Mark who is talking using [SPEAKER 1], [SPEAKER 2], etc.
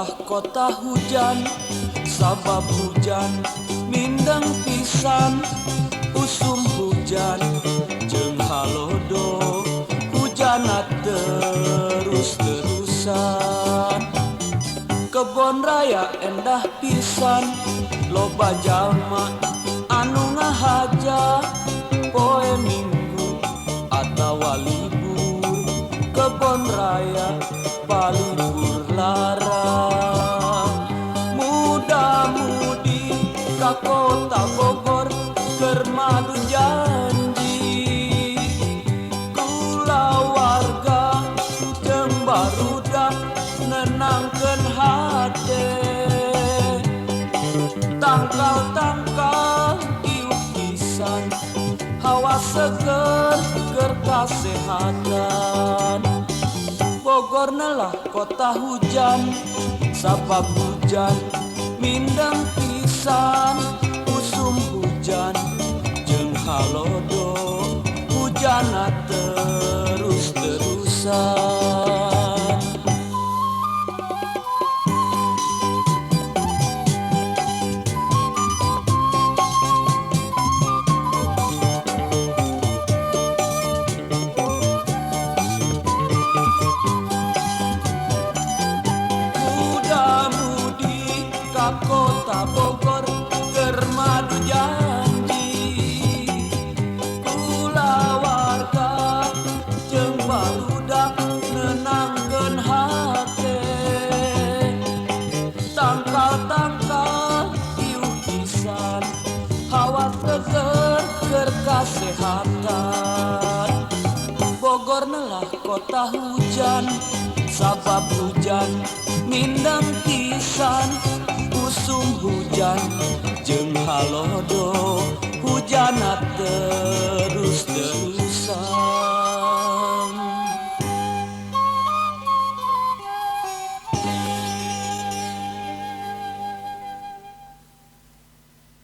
[SPEAKER 1] nelah kota hujan, sabab hujan mindeng pisan, usum hujan jeung halodo, hujana terus-terusan. Kebon raya endah pisan, loba jalma anu ngahaja, poe Minggu atawa libur, kebon raya palibur larang. Muda-mudi ka kota Bogor keur madu janji, kulawarga jeung barudak nenangkeun hate. Tangkal-tangkal iuh pisan, hawa seger keur kasehatan. Bogor nelah kota hujan, sabab hujan mindeng pisan, usum hujan jeung halodo, hujana terus-terusan. Muda-mudi ka kota Bogor keur madu janji, kulawarga jeung barudak nenangkeun hate. Tangkal-tangkal iuh pisan, hawa seger keur kasehatan. Bogor nelah kota hujan, sabab hujan mindeng pisan, usum hujan jeung halodo, hujana terus.